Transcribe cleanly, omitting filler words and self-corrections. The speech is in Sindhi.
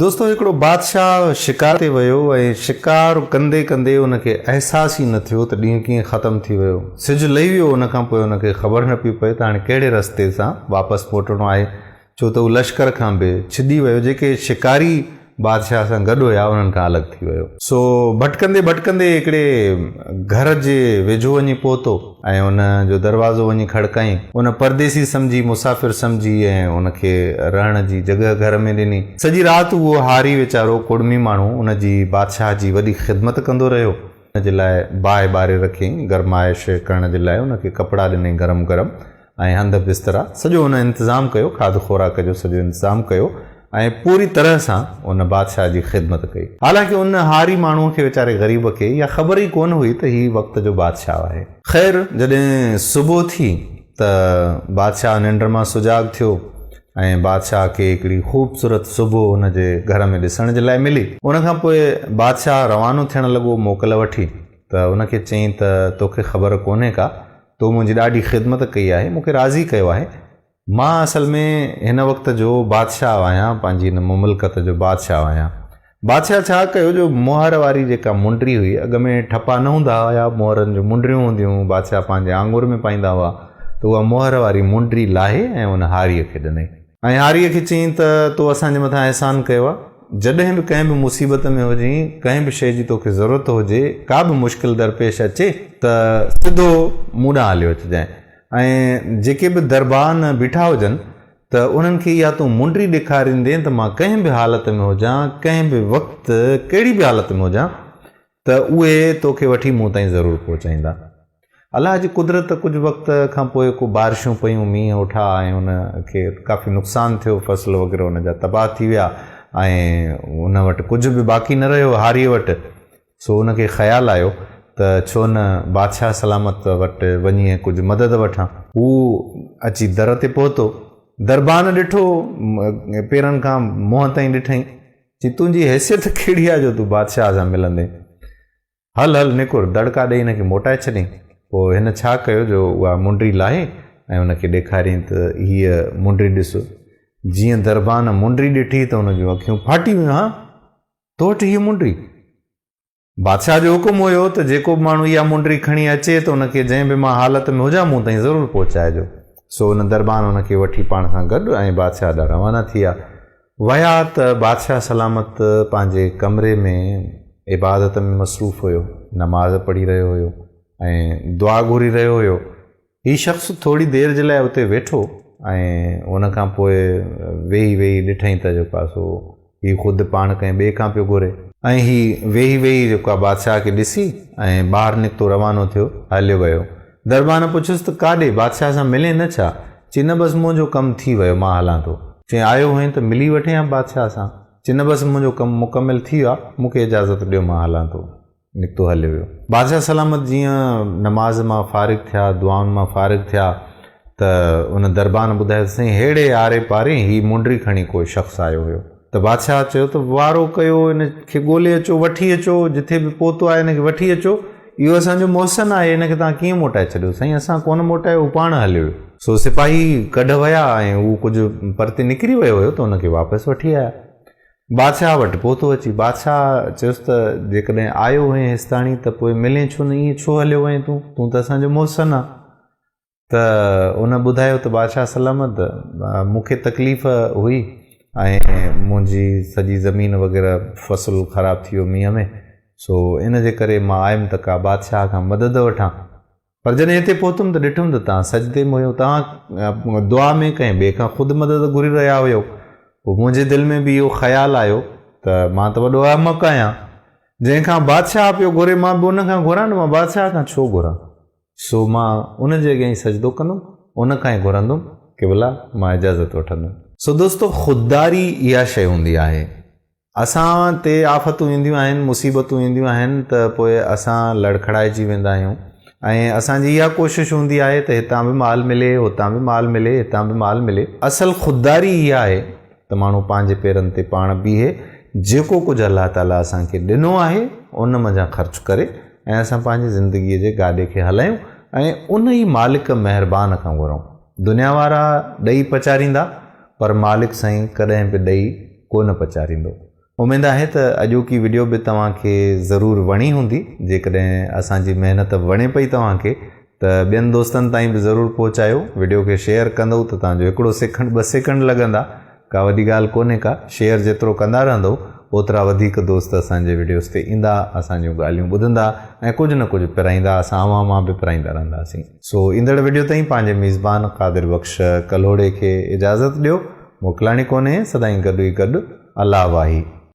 دوستو هڪڙو بادشاهه شڪار تي ويو ۽ شڪار ڪندي ڪندي ان کي احساس ئي نه ٿيو ته ڏينهن ڪيئن ختم ٿي ويو. سج لهي ويو ان کان پوء ان کي خبر نه پئي پئي ته هاڻي ڪهڙي رستي سان واپس موٽڻو آهي ڇو ته هو لشڪر کان به ڇڄي ويو جيڪي شڪاري بادشاهه سان گڏ هيا انهن کان الڳ ٿي ويو. سو ڀٽڪندي ڀٽڪندي هڪڙي گهر جي ويجهو وڃي پهتو ۽ ان جو دروازو وڃي کڙڪائين. ان پرديسي سمجهي، مسافر سمجهي ۽ ان کي رهڻ جي جڳهه گهر ۾ ڏني. سڄي رات اهو هاري ويچارو ڪڙمي ماڻهو ان جي بادشاهه جي وڏي خدمت ڪندو رهيو. ان جي لاء باهه ٻاري رکيائين، گرمائش ڪرڻ جي لاء ان کي ڪپڙا ڏنائين گرم گرم. ۽ هنڌ بسترا سڄو ان انتظام ڪيو، کاڌ خوراڪ جو سڄو انتظام ڪيو ۽ پوري طرح سان ان بادشاهه جي خدمت ڪئي. حالانڪه ان هاري ماڻهوء کي ويچاري غريب کي اها خبر ئي ڪونه هئي ته هي وقت جو بادشاهه آهي. خير جڏهن صبح ٿي ته بادشاهه ننڊ مان سجاڳ ٿيو ۽ بادشاهه کي هڪڙي خوبصورت صبح ان جي گهر ۾ ڏسڻ جي لاء ملي. ان کان پوء بادشاهه روانو ٿيڻ لڳو موڪل وٺي ته ان کي چيائين ته توکي خبر ڪونهي ڪا تو منهنجي ڏاڍي خدمت ڪئي آهي، مون کي راضي ڪيو آهي. مان اصل ۾ هن وقت جو بادشاهه آهيان، پنهنجي هن مملڪت جو بادشاهه آهيان. بادشاهه ڇا ڪيو جو مهر واري جيڪا منڊري هئي، اڳ ۾ ٺپا نه هوندا هيا، مهرن جون منڊريون هونديون هيون، بادشاهه پنهنجي آڱر ۾ پائيندا هئا، ته اها مهر واري منڊري لاهي ۽ ان هاريء کي ڏنائين. ۽ هاريء کي چيائين ته تو اسان جي مٿان احسان ڪيو آهي، جڏهن به ڪنهن به مصيبت ۾ هجين، ڪنهن به شيء جي توکي ضرورت هجي، ڪا به مشڪل درپيش اچي ته سڌو مون ڏانهن هليو اچجانء ۽ جيڪي به دربان بيٺا هجن ته انهن کي اها تون منڊري ڏيکاريندين ته مان ڪنهن به حالت ۾ هجان، ڪنهن به وقت، ڪهڙي به حالت ۾ هجان ته اهي توکي وٺي مون تائين ضرور پهچائيندا. الله جي قدرت ته ڪجهه وقت کان پوء ڪو بارشون پيون، مينهن اٺا ۽ ان کي ڪافي نقصان ٿيو، فصل وغيره ان جا تباهه ٿي ويا ۽ ان وٽ ڪجهه به باقي نه رهيو هاريء وٽ. سو ان کي خيال آيو ته ڇو نه بادشاهه سلامت وٽ وڃي ۽ ڪجهه مدد وٺان. هو اچي در تي پهتو. دربان ڏٺو، پيرن کان منهن تائين ڏٺائين. چي تنهنجي حيثيت ڪهڙي آهي جو تون بادشاهه سان ملندين؟ هل هل نڪر، دڙڪا ڏيئي هن کي موٽائي ڇڏيائين. پوء هن ڇا ڪيو جو اها منڊري لاهي ۽ هن کي ڏيکاريائين ته هيء منڊري ڏس. جيئن دربان منڊري ڏٺي ته هن جون اکيون ڦاٽي ويون، ها! تو وٽ هيء منڊري؟ بادشاهه جو حڪم هيو ته جيڪو به ماڻهو اها منڊري کڻي اچي ته ان کي جنهن به مان حالت ۾ هجان مون تائين ضرور پهچائجو. سو ان دربان ان کي وٺي پاڻ سان گڏ ۽ بادشاهه ڏانهن روانا ٿي ويا. ويا ته بادشاهه سلامت پنهنجي ڪمري ۾ عبادت ۾ مصروف هيو، نماز پڙهي رهيو هيو ۽ دعا گهري رهيو هيو. هي شخص ٿوري دير جي لاء اتي ويٺو ۽ ان کان پوء ويهي ويهي ڏٺائين ته جيڪو آهي سو هي خود پاڻ ڪنهن ٻئي کان پيو گهري. ۽ هي ويهي ويهي جيڪو آهي بادشاهه کي ڏسي ۽ ٻاهر نڪتو روانو ٿيو هليو ويو. دربان پڇيس ته ڪاڏي؟ بادشاهه سان ملين نه ڇا؟ چي نه بس منهنجو ڪم ٿي ويو مان هلان ٿو. چي آيو هئين ته ملي وٺين ها بادشاهه سان. چي نه بس منهنجو ڪم مڪمل ٿي ويو آهي مون کي اجازت ڏيو مان هلان ٿو. نڪتو هليو ويو. بادشاهه سلامت جيئن نماز مان فارغ ٿيا، دعائن مان فارغ ٿيا ته ان دربان ٻڌايو ته سائين ههڙي آري پاري هي منڊري کڻي ڪو شخص آيو هيو. ته بادشاهه چيو ته وارو ڪيو ان کي ڳولي اچو، وٺي اچو، جٿي به پهتو آهي ان کي وٺي اچو، اهو اسان جو محسن آهي، ان کي توهان ڪيئن موٽائي ڇڏيو؟ سائين اسان ڪونه موٽايو، هو پاڻ هليو ويو. سو سپاهي ڪڍ ويا ۽ هو ڪجهه پرتي نڪري ويو هيو ته ان کي واپس وٺي آيا. بادشاهه وٽ پهتو اچي بادشاهه چيس ته جيڪڏهن آيو هئين هيستاڻي ته پوء ملين ڇو نه ائين ڇو هليو وئين تون تون ته اسان جو محسن آ ته ان ٻڌايو ته بادشاهه سلامت مون کي تڪليف هئي ۽ منهنجي سڄي زمين وغيره فصل خراب ٿي ويو مينهن ۾ سو ان جي ڪري مان آيم ته ڪا بادشاهه کان مدد وٺان پر جڏهن هتي پهتم ته ڏٺم ته توهان سجدي ۾ هيو، توهان دعا ۾ ڪنهن ٻئي کان خود مدد گهري رهيا هيو. پوء منهنجي دل ۾ به اهو خيال آيو ته مان ته وڏو احمق آهيان، جنهن کان بادشاهه پيو گهري مان به ان کان گهران نه، مان بادشاهه کان ڇو گهران؟ سو مان ان جي اڳيان ئي سجدو ڪندم، ان کان ئي گهرندم، قبلا مان اجازت وٺندم. سو دوستو خودداري اها شيء هوندي آهي اسان تي آفتون اينديون آهن، مصيبتون اينديون آهن ته پوء اسان لڙکڙائجي ويندا آهيون ۽ اسان جي اها ڪوشش هوندي آهي ته هتان به مال ملي، هتان به مال ملي، هتان به مال ملي. اصل خودداري اها آهي ته ماڻهو پنهنجي پيرن تي پاڻ بيهي، جيڪو ڪجهه الله تعاليٰ اسان کي ڏنو آهي، ان منجهان خرچ ڪري ۽ اسان پنهنجي زندگيء جي گاڏي کي هلايون ۽ ان ئي مالڪ مهربان کان گهرون. دنيا وارا ڏئي پچاريندا پر مالڪ سائين ڪڏهن به ڏئي. ڪو نه پچاريندو. اميد آهي ته اڄوڪي وڊيو به توهان کي ضرور وڻي هوندي. جيڪڏهن اسان جي محنت وڻي پئي توهان کي ته ٻين دوستن تائين به ضرور پهچايو. وڊيو کي شيئر ڪندو ته توهان جو هڪڙو سيڪنڊ ٻه سيڪنڊ لڳندا. ڪا وڏي ڳالهه ڪونهي ڪا. شيئر جيترو ڪندا رهندو اوترا وڌيڪ دوست اسان جي وڊيوز تي ايندا، اسان جون ڳالهيون ٻڌندا ۽ ڪجهه نه ڪجهه پرائيندا. اسان اوهان مان به پرائيندا رهنداسين. سو ايندڙ وڊيو تائين پنهنجي ميزبان قادر بخش ڪلهوڙي کي اجازت ڏيو. موڪلاڻي ڪونهي، سدائين گڏ ئي گڏ. الله واهي.